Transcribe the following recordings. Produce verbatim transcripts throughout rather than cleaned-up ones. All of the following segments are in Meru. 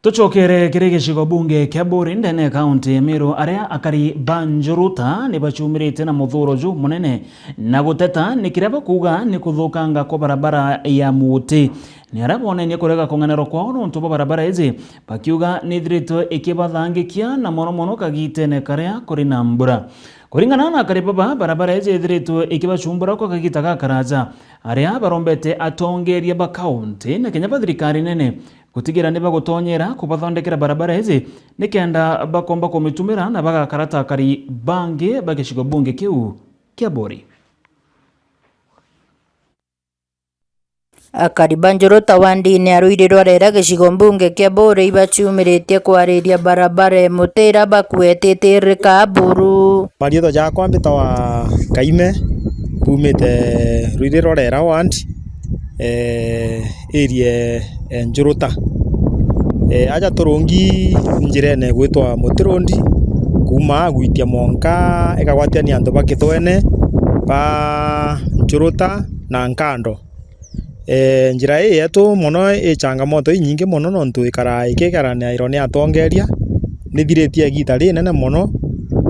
Tucokere kiri gicigo bunge kia Buuri ndene ya kaunti ya Meru, aria akari ba Njuruta ni bacumirite na muthuuro jumunene na guteta ni kiria bakuuga ni kuthukanga kwa barabara ya Muuti. Ni aria bonenie kurega kung'anerwa kwao nontu bwa barabara iji, bakiuga ni ithiritwe ikibathangikia na mono mono kagitene karia kuri na mbura. Kuringana na akari baba, barabara iji ithiritwe ikibacumbura kwa kagita gakaraja, aria barombete atongeria ba kaunti na kinya ba thirikari nene gutigira ni bagutonyera kubathondekera barabara iji nikenda bakomba kumitumira na bagakara ta akari bangi ba gicigo bunge kiu kia Buuri. Akari ba Njuruta wandine ya Ruiri rwa Rera gicigo mbunge kia Buuri ibaciumiritie kwariria barabara ya Mutira bakuetete iri Kaburu. Mariitwa jakwa mbitawa Kaime, mbumite Ruiri rwa Rera ward, eh, area ya Njuruta. Eh, aja turungi njirene gwitwa Mutirundi, kuuma gwitia mwanka ikagwatania antu ba Kithwene, ba Njuruta na Nkando. Eh, njira ii yetu mono i changamoto inyingi mono, nontu ikara ikigaranairwa ni atongeria, nithiritie igita rinene mono,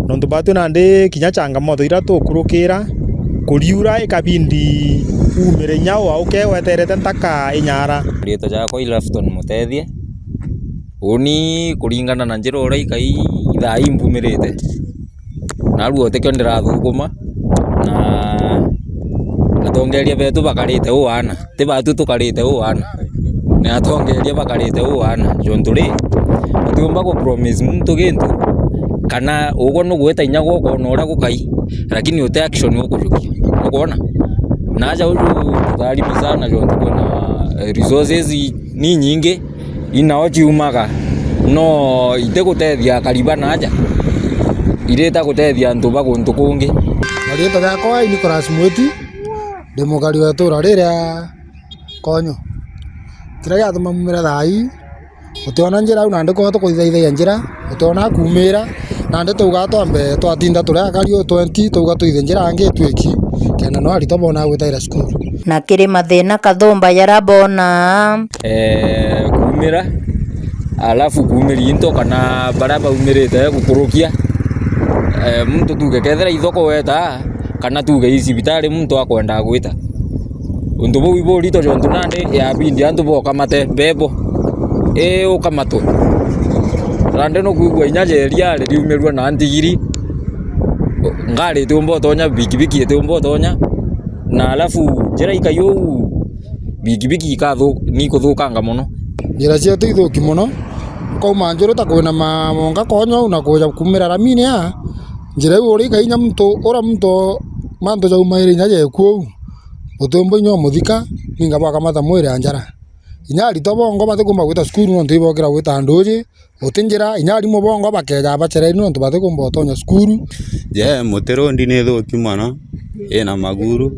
nontu batwi nandi kinya changamoto iria tukurukira, kuriura ikabindi umire inya ua uke weterete ntaka inyara. Riitwa jakwa i Lafton Mutethie. Uni kuringana na njira uria ikai, ithaa ii mbumirite, narua utikio ndirathukuma, na atongeria betu bakarite uu aana. Ti batu tukarite uu aana, ni atongeria bakarite uu aana. Jontu ri, utiumba ku promise muntu gintu, kana ugwe nugwita inya gwe ukona uria gukai, lakini uti action ukujukia. Ukwona? Na aja uju tutharimi sana, jontu kwina, eh, resources ni nyingi, inao ciumaga, no itigutethia akari ba naaja, irita gutethia antu ba guntu kungi. Na riitwa riakwa i Nicholas Mwiti, ndi mukari wa ituura riria Konyo. Kiria giatuma mumira thaa ii, utiona njira au, nandi kwao tukuthithaithagia njira, utiona kumira, nandi twauga twambe twatinda turi akari u twenty, twauga twithe njira angi itwiki, kenda no aritwa bona gwitaira cukuru. Na kiri mathina kathumba jaria bona. Eh, kumira, alafu kumiri into kana baria baumirite gukurukia. Eh, muntu tuge kethira ithoko weta, kana tuge i cibitari muntu akwenda gwita. Untu buu iburito jontu nandi yabindi antu bokamate bebo. Ii ukamatwe. Nandi nukwigua inya jeria ririumirua na ntigiri. Ngari itiumba utonya, bikibiki itiumba utonya. Na alafu njira ikai uu, bikibiki ikathu-, ni ikuthukanga mono. Njira cietu ithuki mono, ukauma Njuruta kwina ma-, monga Konyo au na kuja kumira ramini aa, njira iu uri ikai inya muntu, ura muntu mantu jaumaire inya jekua uu, utiumba inya umuthika, ninga bwakamata mwiri a njara. Inya aritwa bongwa batikumba gwita cukuru nontu ibokira gwita nduji, guti njira, inya arimu bongwa bakeja bacereirwe nontu batikumba utonya cukuru. Je, Mutirundi ni thuki mono, ina maguru,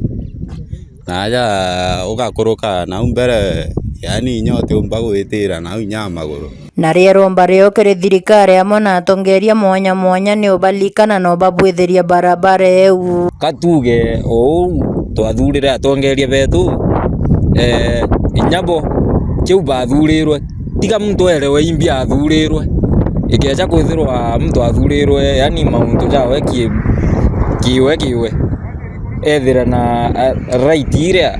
na aja ugakuruka nau mbere, yani inya utiumba gwitira nau inya maguru. Na rieromba rio kiri thirikari amwe na atongeria mwanya mwanya ni ubalikana na ubabwithiria barabara eu. Ka tuge o uu twathurire atongeria betu, eh, inya bo kiu bathurirwe, tiga muntu erewe imbi athurirwe. Ikeja kwithirwa muntu athurirwe, yani mauntu jawe ki-, kiwe kiwe, ethire na, a, right iria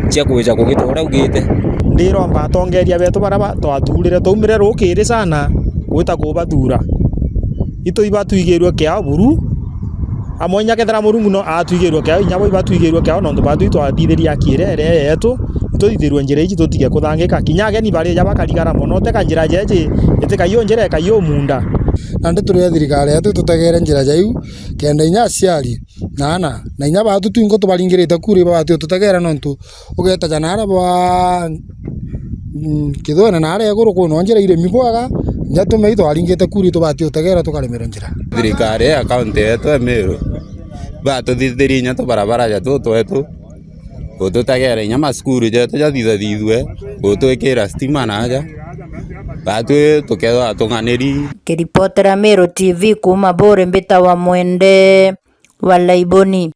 cia kwija kugita uria augite. Ndiromba atongeria betu baria ba-, twathurire, twaumire rukiri sana gwita kubathura. Itu ibatwigirwe kiao buru, amwe inya kethira Murungu no atwigirwe kiao, inya bo ibatwigirwe kiao, nontu batwi twathithirie aki iria iri yetu, itwithirwe njira iji tutige kuthangika. Kinya ageni barija bakarigara mono, teka njira jeji, itikaiyo njira, ikaiyo munda. Nandi turi a thirikari yetu tutegere njira jaiu, kenda inya aciari na ana, na inya baatu twingo tubaringirite kura ibabatio tutegera, nontu ugetaja naria bwa, mm, Kithwene naria iguru kwina njira iremi bwaga, inya tumei twaringite kura itubatio tutegera tukaremerwa njira. Thirikari ya kaunti yetu ya Meru, batuthithirie inya tubarabara ja tutu twetu, gututegera inya macukuru jetu jathithathithue, gutwikira stima naja, batwi tukethwa tung'aniri. Kiripotera Meru T V kuuma Buuri, mbitawa Mwende wa Laiboni.